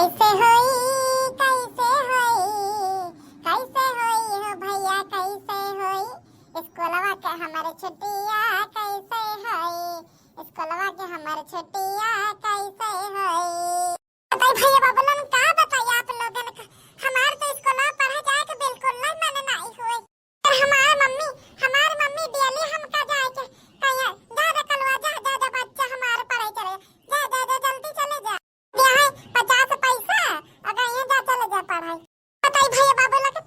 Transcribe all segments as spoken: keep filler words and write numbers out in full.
कैसे होई, कैसे होई, कैसे होई हो भैया, कैसे होई? स्कूलवा के हमर छुट्टिया कैसे होई? स्कूलवा के हमर छुट्टिया कैसे होई? बताई भैया बाबू लोगन, का बताई आप लोगन का, हमार तो स्कूलवा पढ़े जाए के बिल्कुल ना मन नाई होए। पर हमार मम्मी, हमार मम्मी डेली हमका जाए के कहे, "जा रे कलवा, जा, जा, जा बच्चा हमार पढ़े चले, जा, जा, जा जल्दी चले जा। यहाँ पचास पैसा, अगर यहाँ जा चले जा पढ़ाई।" बताई भैया बाबू लोग,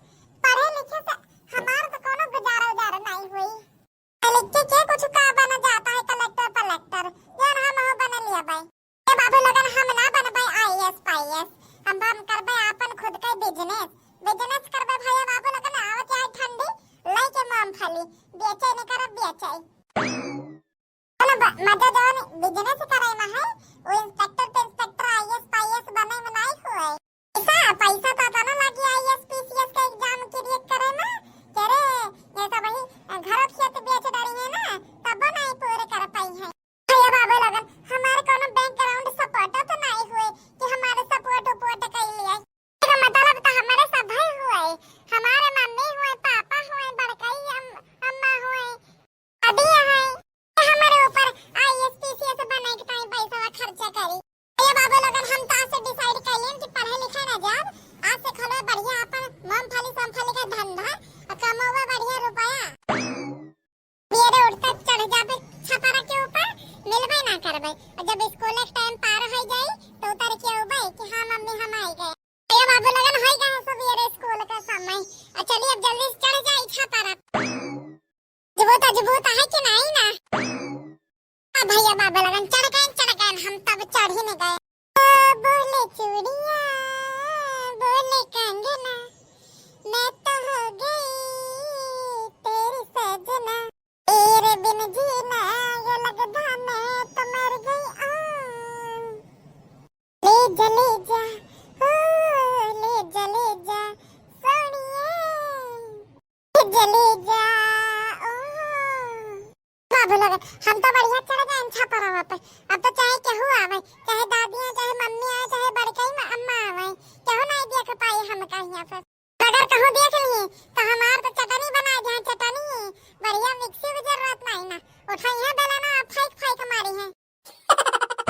पढ़े लिखे से हमार तो कोनो गुजारा उजारा नाई होई। लिख के, के कुछ का बना जाता है, कलेक्टर पलेक्टर, जौन हम हो बने लिया भाई। ए बाबू लोगन, हम ना बनबे आईएएस पाईएएस, हम, हम करबे आपन खुद के बिजनेस। बिजनेस करबे भैया बाबू लोगन, आवत आई ठंडी, लेके मूंगफली बेचे न करब, बेचे। चलो ब-, मजा जौन बिजनेस करे में है, वो इंस्पेक्टर पे इंस्पेक्टर आईएएस पाईएएस बने में नाई हुए। पैसा, पैसा तो तना लगी आईएएस पीसीएस के एग्जाम क्लियर करे में। के रे, ये सब वही घर खेत बेच डारी है ना, तब नहीं पूरे कर पाई है। भैया बाबू लोगन, हमारे कोनो बैकग्राउंड सपोर्ट तो नहीं हुए कि हमारे सपोर्ट उपोर्ट कर लिए। एकर मतलब तो हमारे सब भाई हुए, हमारे मम्मी हुए, पापा हुए, बड़काई अम-, अम्मा हुए, अभी है, हमारे ऊपर आईएएस पीसीएस बने के टाइम पैसा खर्चा करी। भैया बाबू लोगन, हम तो आज से डिसाइड कर लेन कि पढ़े लिखे ना जाब, आज से खोलो बढ़िया अपन मूंगफली सोमफली का धंधा और कमाओ बढ़िया रुपया। सवेरे उठते चढ़ जाबे छपरा के ऊपर, मिलबे ना करबे। और जब स्कूल के टाइम पार हो जाई, तो उतर के अउबे कि "हाँ मम्मी, हम आ गए।" अरे बाबू लोगन, हो गए हैं सवेरे स्कूल का समय। और चलिए अब जल्दी से चढ़ जाई छपरा। मजबूत, मजबूत है कि नहीं ना? अब भैया बाबू लोगन चढ़ गए, चढ़ गए, हम तब चढ़ ही नहीं गए। ओ बोले चूड़िया, बोले कंगना, मैं तो हो गई तेरी सजना। तेरे बिन जीना ये लगता मैं तो मर गई। आ, ले जा, ले जा, ओ, ले जा, ले जा, सोनिए। चली जा, ओ। बाबू लोगन, हम तो बढ़िया चढ़ गए छपरवा पे। अब तो चाहे केहू आवे, चाहे दादी आए, चाहे मम्मी आए, चाहे बड़कई म-, अम्मा आवे, केहू नहीं देख पाई हमका हियाँ पे। अगर कहूँ देख लिए, तो हमार तो चटनी बना दे, चटनी। बढ़िया मिक्सी की जरूरत नहीं ना, उठाई है बेलना, फेंक फेंक मारी है।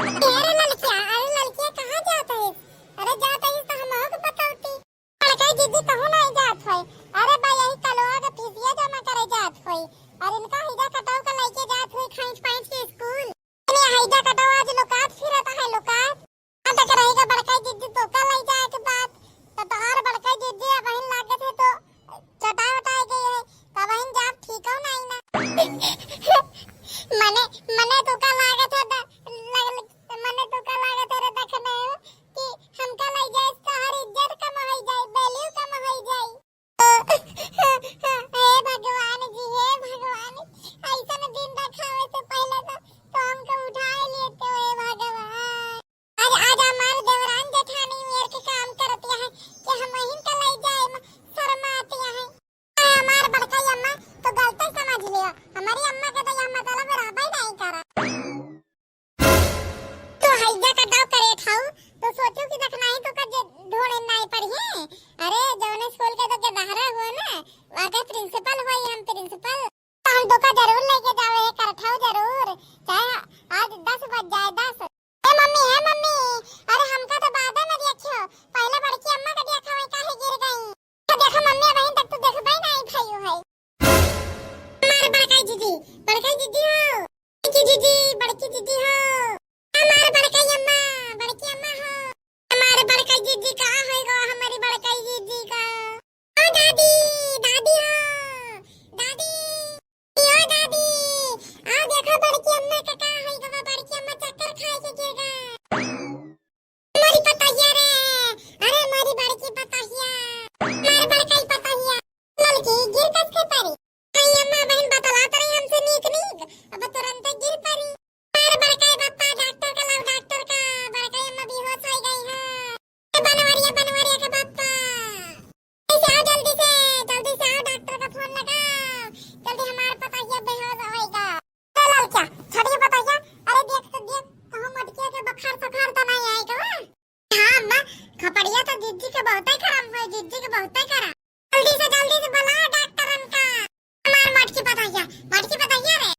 अरे ललकिया, अरे ललकिया, कहाँ जात है? अरे जात है तो हम हो के बतौती। बड़काई दीदी कहूँ नहीं जात होई। अरे बा, यही कलवा के फीसिया जमा करे जात होई। और इनका हैजा कटवा के लेके जात होई खाइच पाइच के स्कूल। अरे हैजा कटवा आज लुकात फिरत है, लुकात। कहाँ तक रहेगा बड़काई दीदी, तो का ले जाए के बात? तो तोहार बड़काई दीदी अब बहिन लागत है तो चटाई उटाई गई है, तो बहिन जाब ठीक हो नहीं ना। मने, मने तो का लागत है द-, लग-, मने तो का लागत है रे दखने हो कि हमका ले जाए तो हर इज्जत कम हो जाए, value कम हो जाए। हे भगवान जी, हे भगवान, ऐसन दिन देखावे से पहले तो, तो हमको उठा ही लेते हो, हे भगवान। आज, आज हमार देवरान जेठानी मेर के काम करती है कि हम वहीं का ले जाए म-, शर्माती है। हमार बड़काई अम्मा तो गलत समझ लिया, हमारी अम्मा के तो यह मतलब रहबे नहीं करा। बहुतै करम होई जिज्जी के, बहुतै करम। जल्दी से, जल्दी से बुलाओ डॉक्टरन का। हमार मटकी पतोहिया, मटकी पतोहिया रे।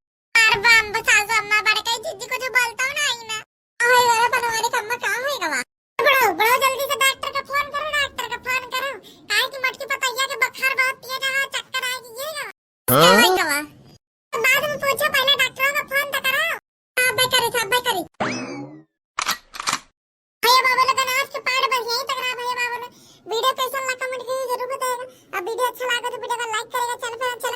अरे बम, सासू अम्मा बड़कई जिज्जी कुछ बोलतौ नाहीं ना। अरे, अरे, बनवारी कम्मा का होई गवा? बड़ो, बड़ो, जल्दी से डॉक्टर का फोन करो, डॉक्टर का फोन करो। काहे कि मटकी पतोहिया के बुखार बहुत तेज है, चक्कर आए कि ये गवा। हाँ? क्या होई गवा? तो बाद में पूछो, पहले डॉक्टरों का फोन तो करो। हाँ, अब्बे करी, अब्बे करी। भैया बाबू लोगन, आज के part बस यहीं तक रहा भैया बाबू लोग। Video कैसन लगा comment करके जरूर बताएगा। अब video अच्छा लगा तो video को like करेगा, channel पर अच्छा